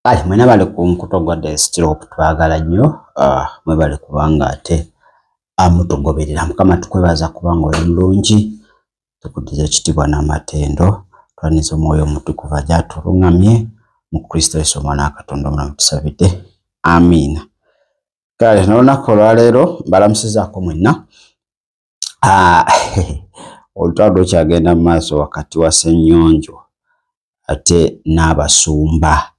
Kale mwena bali ku mukutu gwa The Still Hope, twagala nnyo mwebale kubanga ate amutugoberera. Mukama tukwebaza kubanga oli mulungi, tukuddiza ekitiibwa n'amatendo, twaniriza omwoyo omutukuvu ajja atuluŋŋamye mu Kristo Yesu omwana wa Katonda omulamu tusabidde, amiina. Kale n'olunaku olwaleero mbalamusizaako mwenna. Olutalo lukyagenda mu maaso wakati wa Ssennyonjo ate n'abasumba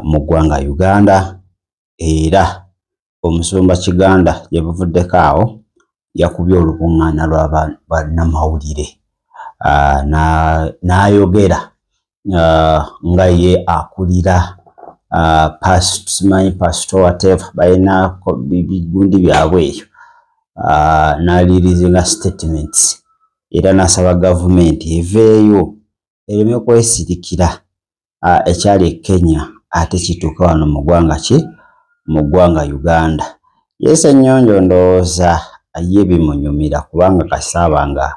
mu ggwanga Uganda, era omusumba Kiganda gye buvuddeko awo yakubye olukuŋŋaana lwa bannamawulire n'ayogera nga ye akulira simanyi pastor whatever, balina bigundi byabwe eyo, n'alirizinga statements era n'asaba gavumenti eveeyo ereme kwesirikira ekyali e Kenya ate kituuka wano mu ggwanga ki, mu ggwanga Uganda. Ye Ssennyonjo ndowooza ye bimunyumira kubanga kasaaba nga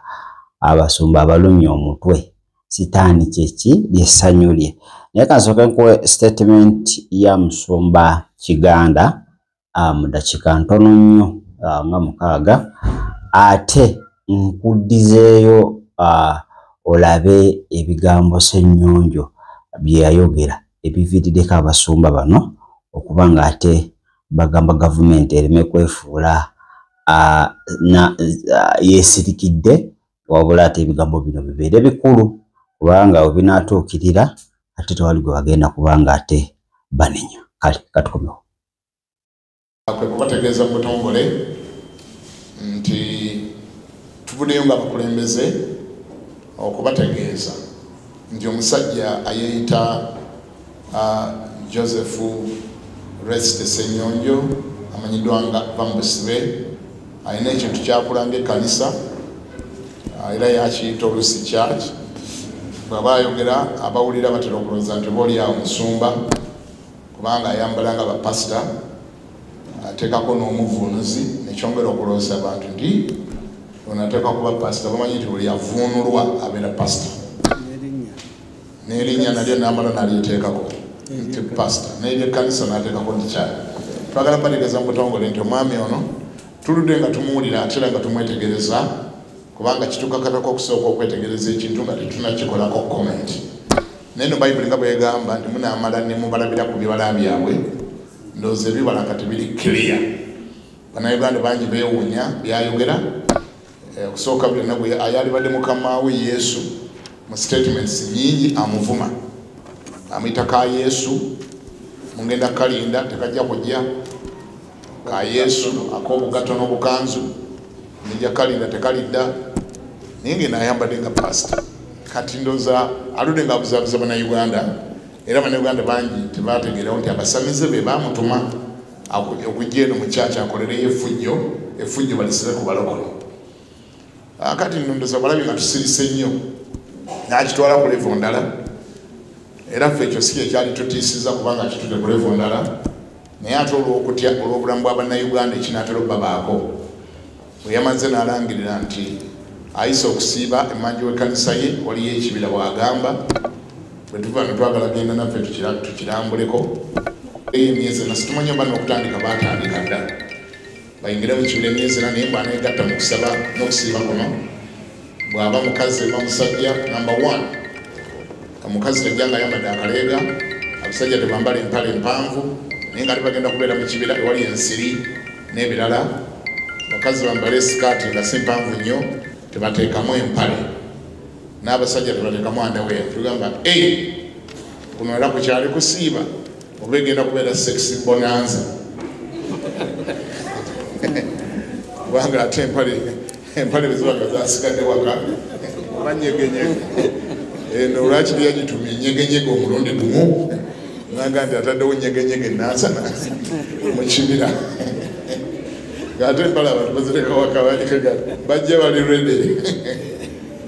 abasumba abalumya omutwe, sitaani kyeki ly'essanyu lye. Naye kansooke nkuwe statement ya musumba Kiganda mu ddakiika ntono nnyo nga 6, ate nkuddizeeyo olabe ebigambo Ssennyonjo bye yayogera ebiviiriddeko abasumba bano okuba nga ate bagamba gavumenti ereme kwefuula yeesirikidde, wabula ate ebigambo bino bibeere bikulu kubanga we binaatuukirira ate tewali gwe bagenda kubanga ate banenya. Kale katukomewo. Kwe kubategeeza mu butongole nti tuvuddeyo ng'abakulembeze okubategeeza nti omusajja ayeeyita Joseph Rest Ssennyonjo amanyiddwa nga Vamubusibe alina ekintu kyakulanga ekkanisa, era yakiyita olusi church. Bw'aba ayogera abawulira batera okulowooza nti oba oli awo musumba, kubanga ayambala nga bapasita, ateekako n'omuvuunuzi, nekyongera okulowooza abantu nti ono ateekwa kuba pasita. Bamanyi nti buli avuunulwa abeera pasita, n'erinnya nalyo n'amala n'alyeteekako nti pasita, n'eryekkanisa n'ateekako nti kyali. Twagala bategeeza mu butongole nti omwami ono tuludde nga tumuwulira ate era nga tumwetegereza, kubanga kitukakatako okusooka okwetegereza ekintu nga tetunakikolako comment. Naye no Bayibuli nga bwegamba nti munaamala ne mubalabira ku bibala byabwe, ndowooza ebibala kati biri clear. Bannayuganda bangi beewuunya byayogera. Okusooka byonna bwe ayalibadde mukama we Yesu mu statements nnyingi amuvuma, amuyita ka Yesu, mugenda kalinda tekajja kujja, ka Yesu ak'obugatto n'obukanzu nijja kalinda tekalidda, naye ng'eno ayambadde nga pasita. Kati ndowooza aludde ng'abuzaabuza Bannayuganda, era Bannayuganda bangi tebategeerawo nti abasamize be baamutuma okujja eno mu kyaki akolereyo effujjo, effujjo balisire ku balokole. Kati nno ndowooza balabi nga tusirise nnyo, n'akitwala ku level ndala, era ffe ekyo si kyekyali tutiisiza kubanga kitudde ku level ndala, naye ate olw'okutya olw'obulamu bwa Bannayuganda ekinaatera obbabaako, bwe yamaze n'alangirira nti ayise okusiiba emmanju w'ekkanisa ye waliyo ekibira bw'agamba, bwe tuva ne twagala genda naffe tukirambuleko. Emyezi ena situmanye oba n'okutandika baatandika dda, bayingire mu kibira emyezi ena, naye bw'aneegatta mu kusaba n'okusiiba kuno, bw'aba mukazi oba musajja, number 1, omukazi tajja nga ayambadde akaleega, abasajja tebambala empale empanvu, naye nga bagenda kubeera mu kibira ewali ensiri n'ebirala. Abakazi bambale sikaati nga si mpanvu nnyo, tebateekamu empale, n'abasajja tebateekamu underwear. Tugamba kuno era kukyali kusiiba oba egenda kubeera sex bonanza, kubanga ate empale bwe ziba nga zasigadde waka oba nyegenyege. Eno lwaki yagitumye nyegenyege omulundi gumu, nanga nti ataddewo nyegenyege nansana mu kibira, ng'ate empale abantu bazireka waka bajja bali ready.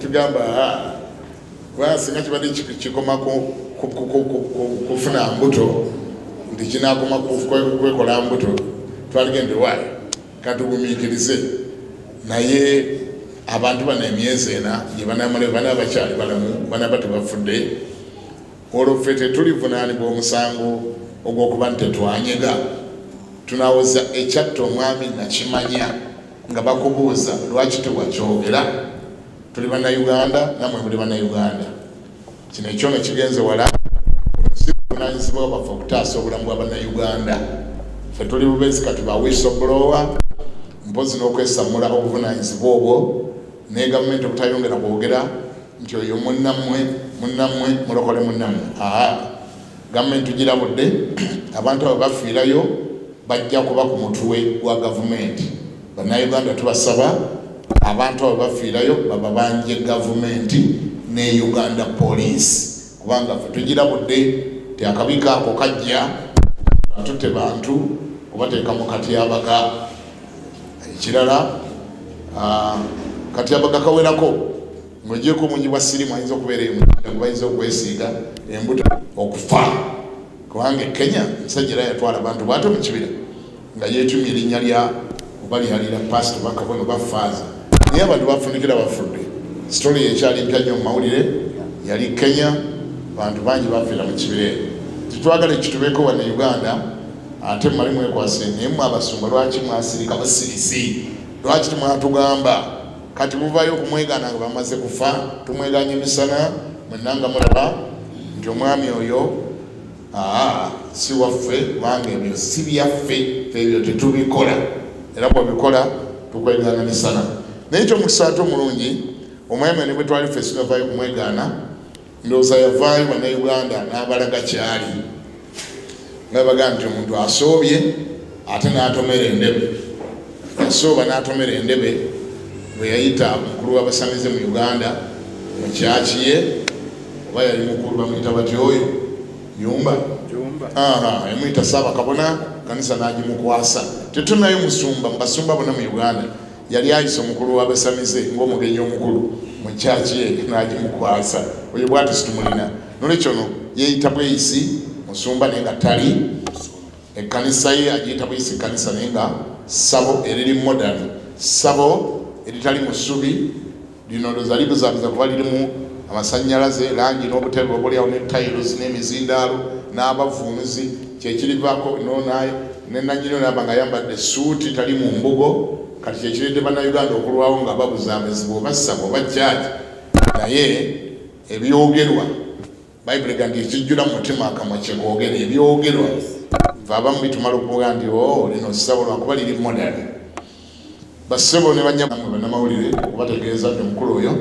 Tugamba kubanga singa kibadde kikoma kufuna mbuto, nti kinaakoma kwekola mbuto, twaligende waayo katugumiikirize. Naye abantu bano emyezi ena gye banaamala banaaba bakyali balamu, banaaba tebafudde, Olwo ffe tetulivunaanibwa omusango ogw'okuba nti tetwanyega. Tunawoza ekyatta omwami nakimanya nga bakubuuza lwaki tewakyogera. Tuli bannayuganda, nammwe muli bannayuganda. Kino ekyono kigenze wala, si buvunaanyizibwa bwaffe okutaasa obulamu bwa bannayuganda. Ffe tuli bubeezi kati ba whistleblower, mpozi n'okwesammula obuvunaanyizibwa obwo, ne gavumenti obutayongera kwogera nti oyo munnammwe, munnammwe, mulokole munnammwe. Aa, gavumenti tugirabudde, abantu abo bafiirayo bajja kuba ku mutwe gwa gavumenti. Bannayuganda tubasaba abantu abo bafiirayo bababanje gavumenti ne Uganda Police, kubanga ffe tugirabudde ti akabi kaako kajja atutte bantu kubateeka mu katyabaga. Ekirala, katyabaga kawerako ng'ogyeko obungi bwa siriimu ayinza okubeera eyo mu bayinza okwesiiga embuto okufa, kubanga e Kenya omusajja era yatwala abantu bw'atyo mu kibira nga yeetumye erinnya lya oba lyalira pasita oba kabona oba faaza, naye abantu bafunikira bafudde. Sitori ekyali mpya nnyo mu mawulire, yali Kenya, bantu bangi bafiira mu kibira eyo. Tetwagala ekitubeeko wano e Uganda, ate mmale mwekwase. Naye mmwe abasumba lwaki mwasirika busirisi? Lwaki temwatugamba? Kati muvaayo okumwegaana nga bamaze kufa. Tumwegaanye emisana, mwenna nga mulaba nti omwami oyo aa si waffe, kubanga ebyo si byaffe, ffe ebyo tetubikola, era bw'obikola tukwegaana misana. Naye ekyomukisa ate omulungi, omwami ne bwe twali ffe sinavaayo kumwegaana, ndowooza yavaayo bannayuganda n'abalaga kyali, nga bagamba nti omuntu asoobye ate n'atomera endebe. Yasooba n'atomera endebe bwe yayita mukulu w'abasamize mu Uganda mu kyaki ye, oba yali mukulu bamuyita bati oyo Jumba, yamuyita Ssaabakabona, kanisa n'agimukwasa. Tetunayo musumba mu basumba bonna mu Uganda yali ayise omukulu w'abasamize ng'omugenyi omukulu mu kyaki ye n'agimukwasa. Oyo bw'ati situmulina. Nolwekyo no yeeyita bweyisi musumba naye nga tali. Ekkanisa ye agiyita bweyisi ekkanisa, naye nga ssabo eriri modern, ssabo eritali mu ssubi lino ndowooza libuzaabuza kuba lirimu amasannyalaze, langi n'obutebe obuliawo ne tiles n'emizindaalo n'abavuunuzi, kyekirivaako ne nannyini naaba nga ayambadde essuuti tali mu mbugo. Kati kyekireetedde bannayuganda okulwawo nga babuzaabuzibwa oba ssabo oba kyaki. Naye ebyogerwa, Bayibuli egamba nti ekijjula mu mutima akamwa kyekoogera. Ebyogerwa fe abamu bitumala okuvuga nti o lino ssabo lwakuba liri modern. Bassebo ne bannyamwe bannamawulire, okubategeeza nti omukulu oyo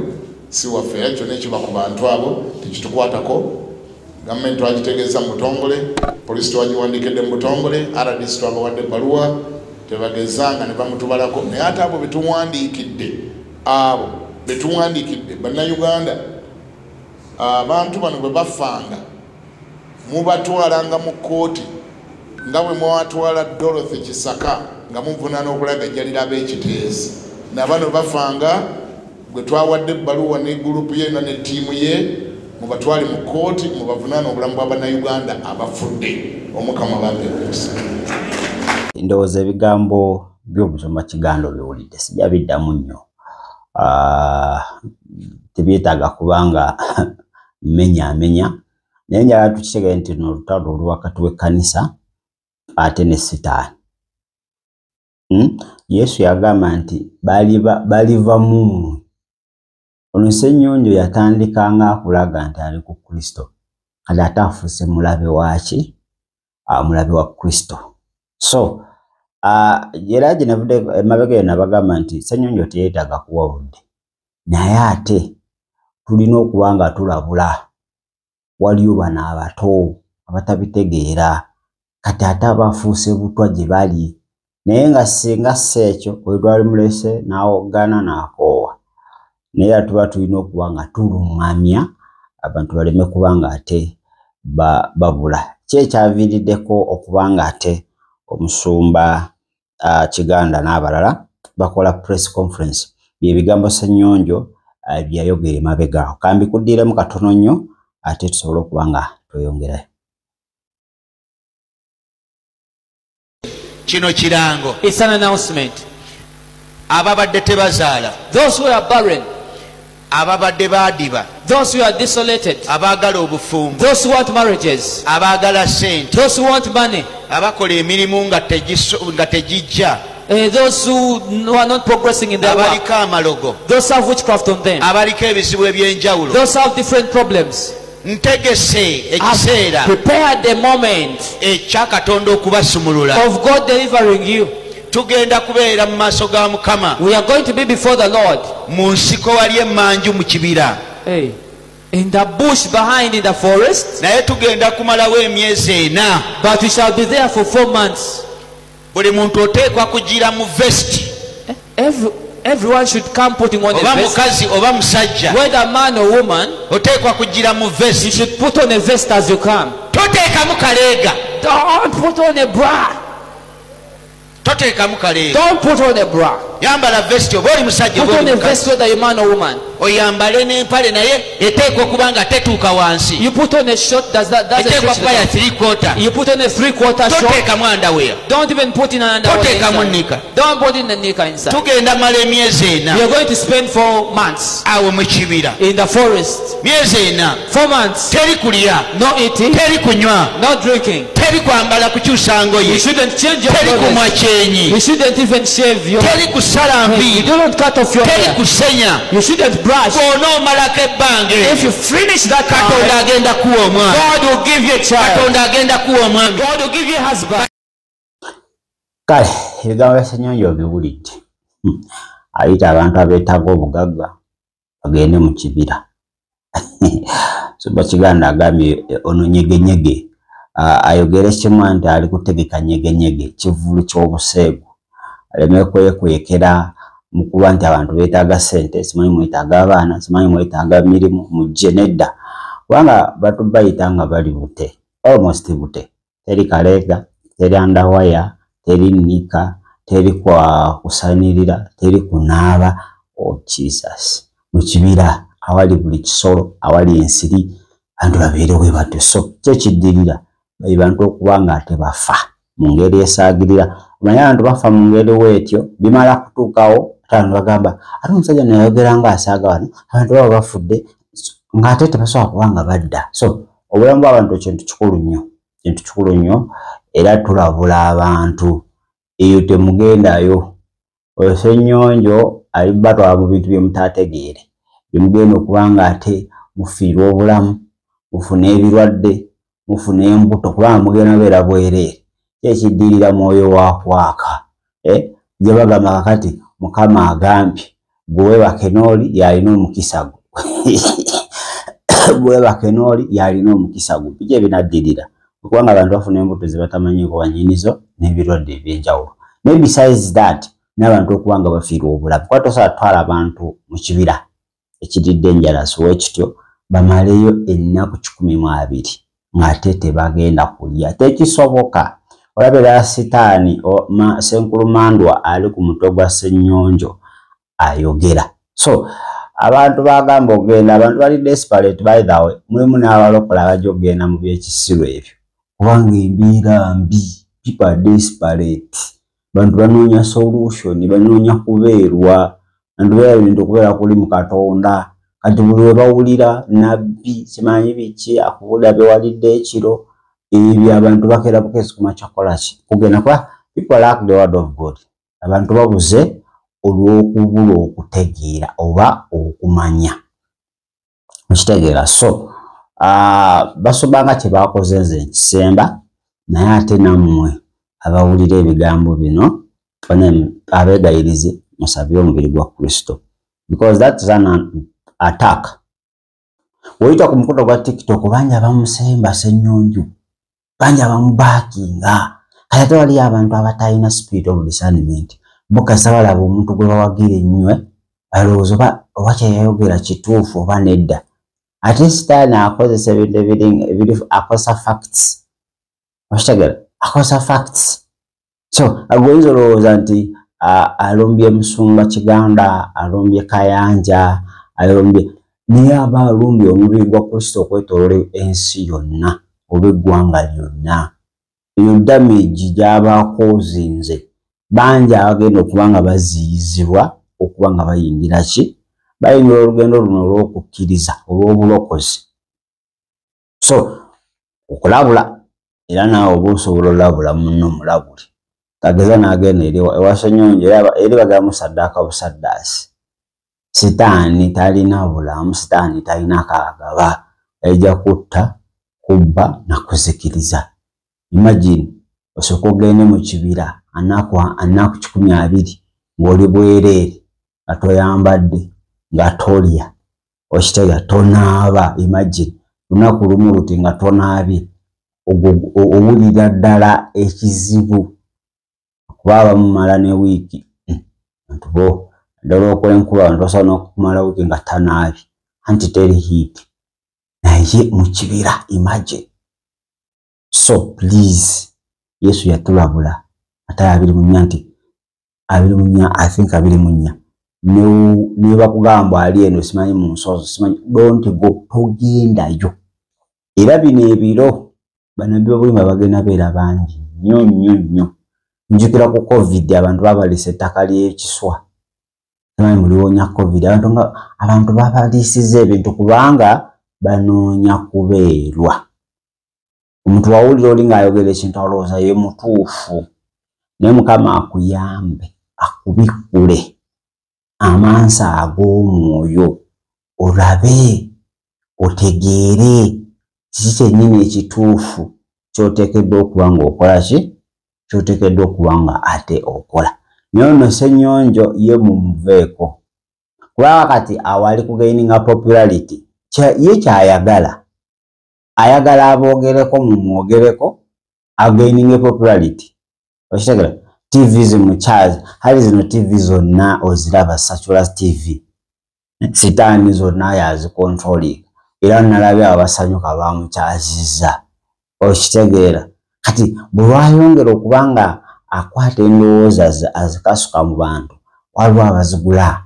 si waffe, era kyonna ekiba ku bantu abo tekitukwatako. Gavumenti twagitegeeza mu butongole, poliisi twagiwandiikidde mu butongole, RDC twabawadde ebbaluwa, tebagezanga ne bamutubalako. Naye ate abo betuwandiikidde, abo betuwandiikidde bannayuganda, abantu bano bwe bafanga mubatwalanga mu kkooti nga bwe mwatwala Dorothy Kisaka nga muvunaana okulagajjalira ab'ekiteezi. Na bano bafanga gwe twawadde ebbaluwa ne gurupu ye ne ttiimu ye, mubatwale mu kkooti mubavunaane obulamu bwa bannayuganda abafudde. Omukama bampe omukisa. Ndowooza ebigambo by'omusumba Kiganda obiwulidde, sijja biddamu nnyo, tebyetaaga kubanga mmenyaamenya, naye njagala tukitegere nti luno olutalo oluli wakati w'ekkanisa ate ne Sitaani. Yesu yagamba nti baliva mu mmwe. Ono Ssennyonjo yatandika ng'akulaga nti ali ku Kristo, kati ate afuuse mulabe waaki? Mulabe wa Kristo. So era gye navudde emabega eyo nabagamba nti Ssennyonjo teyeetaaga kuwa budde, naye ate tulina okuba nga tulabula. Waliyo bano abato abatabitegeera, kati ate abafuuse butwa gye bali, naye nga singa si ekyo oyo twali mulese n'awoggana n'akoowa. Naye era tuba tulina okuba nga tuluŋŋamya abantu baleme kuba nga ate babula. Ki ekyaviiriddeko okuba nga ate omusumba Kiganda n'abalala bakola press conference? Bye bigambo Ssennyonjo bye yayogera emabega awo. Kambikuddiremu katono nnyo ate tusobole okuba nga tweyongerayo. Kino kirango. It's an announcement. Ababadde tebazaala. Those who are barren. Ababadde baadiba. Those who are desolated. Abaagala obufumbo. Those who want marriages. Abaagala ssente. Those who want money. Abakola emirimu nga tegijja. Those who are not progressing in their work. Abaliko amalogo. Those have witchcraft on them. Abaliko ebizibu eby'enjawulo. Those have different problems. Ntegese ekiseera. Prepared the moment. Ekya Katonda okubasumulula. Of God delivering you. Tugenda kubeera mu maaso ga Mukama. We are going to be before the Lord. Mu nsiko wali emmanju mu kibira. Hey. In the bush behind in the forest. Naye tugenda kumalawo emyezi ena. But we shall be there for 4 months. Buli muntu oteekwa kugira mu vest. Everyone should come putting on a Oba vest. mukazi oba musajja. Whether man or woman. Oteekwa kugira mu vest. You should put on a vest as you come. Toteekamu kaleega. Don't put on a bra. Toteekamu kaleega. Don't put on a bra. Yambala vest oba oli musajja Put oba on oli a mukazi. vest whether you're man or woman. Oyambale n'empale naye eteekwa okuba nga tetuuka wansi. You put on a short does that doesn't Eteekwa stretch kuba ya the 3/4. You put on a 3/4 short. Toteekamu underwear. Don't even put in an underwear. Toteekamu inside. nika. Don't put in a nika inside. Tugenda mala emyezi ena. We are going to spend 4 months. Awo mu kibira. In the forest. Myezi ena. 4 months. Teri kulya. No eating. Teri kunywa. No drinking. Teri kwambala kukyusa ngoye. You shouldn't change your Teri clothes. kumwa kyenyi. You shouldn't even shave your. Teri kusala You nviiri. don't cut off your Teri hair. kusenya. You shouldn't brush. Bw'onoomalako ebbanga If you finish that Katonda time, agenda kuwa omwana. God will give you a child. Katonda agenda kuwa omwana. God will give you a husband. Kale ebigambo bya Ssenyonjo obiwulidde. Ayita abantu abeetaaga obugagga bagende mu kibira. Sumba Kiganda agambye ono nyegenyege. Ayogere kimu nti ali kutegeka nyegenyege kivvulu ky'obuseegu. Aleme kwekwekera mu kuba nti abantu beetaaga ssente, simanyi mwetaaga abaana, simanyi mwetaaga mirimu, mujje nedda. Kubanga batu bayita nga bali bute, almost bute. Teri kaleega, teri underwear, teri nika, teri kwa kusanirira, teri kunaaba. Oh Jesus. Mu kibira awali buli kisolo, awali ensiri, abantu babeerewo batyo. So kyo kiddirira abantu okuba nga ate bafa mu ngeri esaagirira. Omanyi abantu bafa mu ngeri bw'etyo, bimala kutuukawo ate abantu bagamba ate omusajja nayogera ng'asaaga wano, abantu baba bafudde ng'ate tebasobola kuba nga badda. So obulamu bw'abantu kintu kikulu nnyo, kintu kikulu nnyo, era tulabula abantu eyo temugendayo. Oyo Ssenyonjo ali batwala mu bintu bye mutaategeere, bye mugenda okuba nga ate mufiirwa obulamu, mufuna ebirwadde, mufuna embuto, kubanga mugenda beera bwereere. Ki ekiddirira mwoyo wa kwaka. Gye bagamba kakati Mukama agambye gwe weebake n'oli y'alina omukisa gwo. Gwe weebake n'oli y'alina omukisa gwo. Biki ebinaddirira? Kubanga abantu bafuna embuto ze batamanyiiko bannyinizo n'ebirwadde eby'enjawulo. Naye besides that, n'abantu okuba nga bafiirwa obulamu. Kuba tosobola kutwala abantu mu kibira ekiridde enjala so ekityo bamaleyo ennaku 120 ng'ate tebagenda kulya. Tekisoboka. Olabira Sitaani Ssenkulumandwa ali ku mutwe gwa Ssenyonjo ayogera. So abantu bagamba ogenda, abantu bali desperate by the way, mulimu n'abalokola abajja okugenda mu by'ekisiru ebyo. Kubanga embeera mbi, people are desperate. Bantu banoonya solution, banoonya kubeerwa. Bantu beera bintu okubeera kuli mu Katonda. Kati buli we bawulira nabbi simanyi biki akubuulira bye walidde ekiro, ebyo abantu bakeera bukeezi ku makya kukola ki? Kugenda kuba people lack the word of God. Abantu babuze olw'okubula okutegeera oba okumanya. Okitegeera? So basobanga kye bakoze nze nkisemba, naye ate nammwe abawulira ebigambo bino abeegayirize musabire omubiri gwa Kristo, because that is an attack. Bw'oyita ku mukutu gwa TikTok bangi abamusemba Ssenyonjo, bangi abamubaakinga. Kale ate waliyo abantu abatalina spirit of discernment, bo kasita balaba omuntu gwe bawagira ennyo balowooza oba kyeyayogera kituufu oba nedda. Ate Sitaani akozesa ebintu ebiri akozesa facts. Okitegeera? Akozesa facts. So oyinza olowooza nti alumbye Musumba Kiganda, alumbye Kayanja, alumbye, naye aba alumbye omubiri gwa Kristo okwetooloola ensi yonna oba eggwanga lyonna. Eyo damage gy'aba akozinze, bangi abagenda okuba nga baziyizibwa okuba nga bayingira ki Bayingira olugendo luno olw'okukkiriza olw'obulokozi. So okulabula era naawe oba osobola olabula munno mulabule. Tageza n'agenda eri ewa Ssenyonjo eri bagamba musaddaaka busaddaasi. Sitaani talina bulamu, sitaani talina kaagaba, ejja kutta, kubba na kuzikiriza. Imagine osooka ogende mu kibira anaku 120 ng'oli bwereere, nga toyambadde, nga tolya, okitegeera, tonaaba. Imagine lunaku lumu luti nga tonaabye, owulira ddala ekizibu kuba bamumala ne wiiki. Bantu bo ddala okw'enkuba abantu basobola n'okumala wiiki nga tanaabye, anti teri heat, naye mu kibira, imagine. So please, Yesu yatulabula Matayo 24 nti 24, I think 24, ne bakugamba ali eno simanyi mu nsozi, simanyi, don't go, togendayo. Era bino ebiro bannabbi b'obulimba bagenda beera bangi nnyo nnyo nnyo. Njukira ku COVID abantu babalisa ettaka ly'ekiswa, simanyi muliwonya COVID, abantu babaliisiza ebintu kubanga banoonya kubeerwa. Omuntu wawulira oli ng'ayogera ekintu alowooza ye mutuufu, naye Mukama akuyambe akubikkule amaaso ag'omwoyo olabe otegeere kiki kyennyini ekituufu ky'oteekeddwa okuba ng'okola ki, ky'oteekeddwa okuba nga ate okola. Naye ono Ssenyonjo ye mumuveeko, kubanga kati awo ali kugaininga popularity. Ye kyayagala, ayagala aboogereko mumwogereko againinge popularity. Okitegeera? TV zimukyaza, hali zino TV zonna oziraba, Sacula TV, sitaani zonna yazikontrolinga, era nalabye abo basanyuka bamukyazizza. Okitegeera? Kati bwe lwayongera okuba nga akwata endowooza ze azikasuka mu bantu, waliwo abazigula,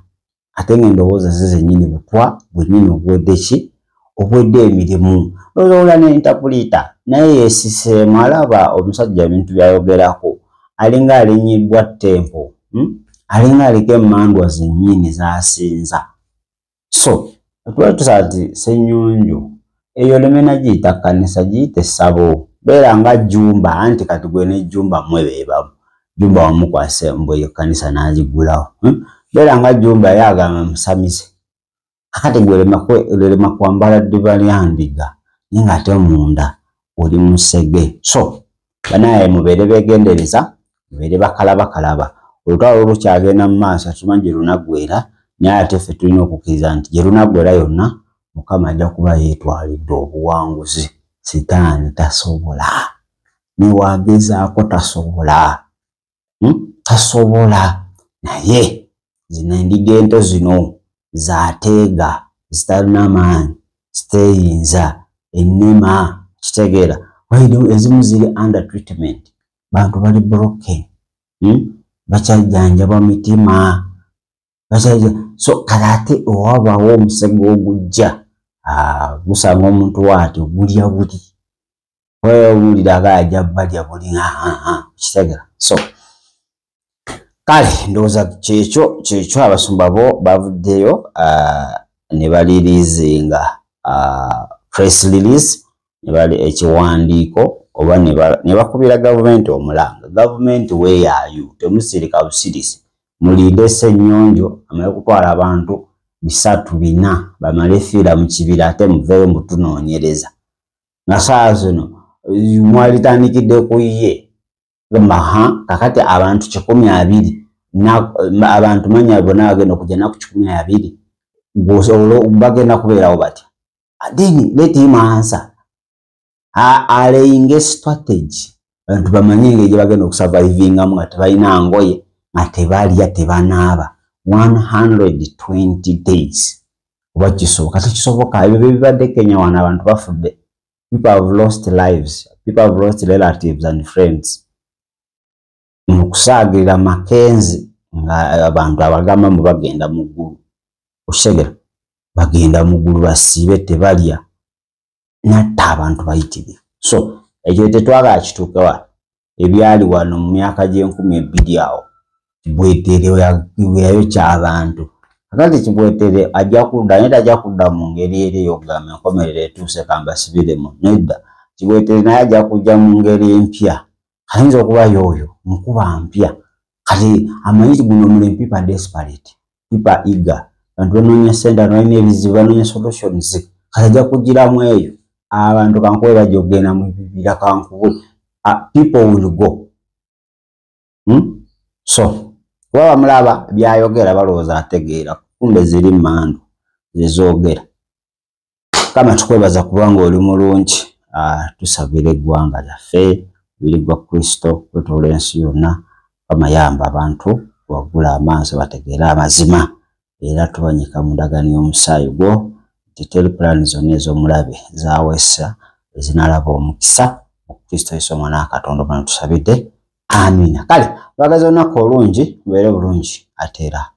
ate ng'endowooza ze zennyini butwa bwennyini obuwedde ki, obuwedde emirimu. Olowooza n'entapuliita naye yeesiseemu, alaba omusajja ebintu by'ayogerako alinga alinnyiddwa ttempo, alinga aliko emmandwa zennyini z'asinza. So tuba tusaba nti Ssenyonjo eyo oleme nagiyita kkanisa, giyite essabo, beera nga Jjumba, anti kati gwe ne Jjumba mmwe be bamu. Jjumba wamukwasa mbu eyo kkanisa n'agigulawo. Beera nga Jjumba ye agamba musamize. Kakati gwe olema kwambala ddiba lya ndiga, naye ng'ate munda oli musege. So banaye mubeere beegendereza, mubeere bakalabakalaba. Olutalo lukyagenda mu maaso, tumanyi gye lunaggweera, naye ate ffe tulina okukkiriza nti gye lunaggweera yonna Mukama ajja kuba yeetwalidde obuwanguzi. Sitaani tasobola, ne wagezaako tasobola, tasobola. Naye zino endiga ento zino zaateega, zitalina maanyi, ziteeyinza, ennema, kitegeera. Ezimu ziri under treatment, bantu bali broken, bakyajjanjabwa mitima, so kale ate owabawo omusego ogujja gusanga omuntu waati ogulya buli, owulira nga ajja balya buli, kitegeera. So kale ndowooza kyekyo abasumba bo bavuddeyo ne baliriizinga press release, ne bali ekiwandiiko oba ne bakubira gavumenti omulanga. Gavumenti weeyaayo, temusirika busirisi, mulinde Ssenyonjo amale kutwala abantu 300 400 bamale fiira mu kibira, ate muveeyo mutunoonyereza. Nga saawa zino mwalitandikidde ku ye maha, kakati abantu 120 abantu manya bonna bagenda okujja naku 120, bagenda kubeerawo batya? Then let him answer. Alayinge strategy, abantu bamanye engeri gye bagenda okusurvivingamu nga tebalina ngoye, nga tebalya, tebanaaba 120 days. Oba kisoboka tekisoboka? Ebyo bibadde Kenya wano, abantu bafudde, people have lost lives, people have lost relatives and friends mu kusaagirira Mackenzie, nga abantu abagamba mbu bagenda mu ggulu. Okitegeera? Bagenda mu ggulu basiibe tebalya, natta abantu bayitirivu. So ekyo tetwagala kituuke wano. Ebyali wano mu myaka gy'enkumi ebbiri awo bwetere yayokya abantu, Akati Kibwetere ajja kudda, naye tajja kudda mu ngeri eri ey'okugamba enkomerero etuuse kambasibiremu. Nedda, Kibwetere naye ajja kujja mu ngeri empya. Ayinza okuba y'oyo nkuba mpya. Kati amanyi nti guno omulimu, people are desperate, people are eager, abantu banoonya ssente, abantu balina ebizibu, banoonya solutions. Kati ajja kugiramu eyo abantu kankuwe bajja okugenda mu bibira kankuwe, people will go. So kuba bamulaba byayogera balowooza ategeera, kumbe ziri mandu zezoogera. Kama tukwebaza kubanga oli mulungi. Tusabira eggwanga lyaffe, mubiri gwa Kristo kwetoola ensi yonna. Kama yamba abantu wagula amaaso bategeere amazima, era tubanyika mu ndagaano y'omusaayi gwo nti teri pulaani zonna ez'omulabe zaweesa ezinalaba omukisa mu Kristo Yesu omwana wa Katonda omwana tusabidde, amiina. Kale bagaza olunaku olungi, mubeere bulungi ate era.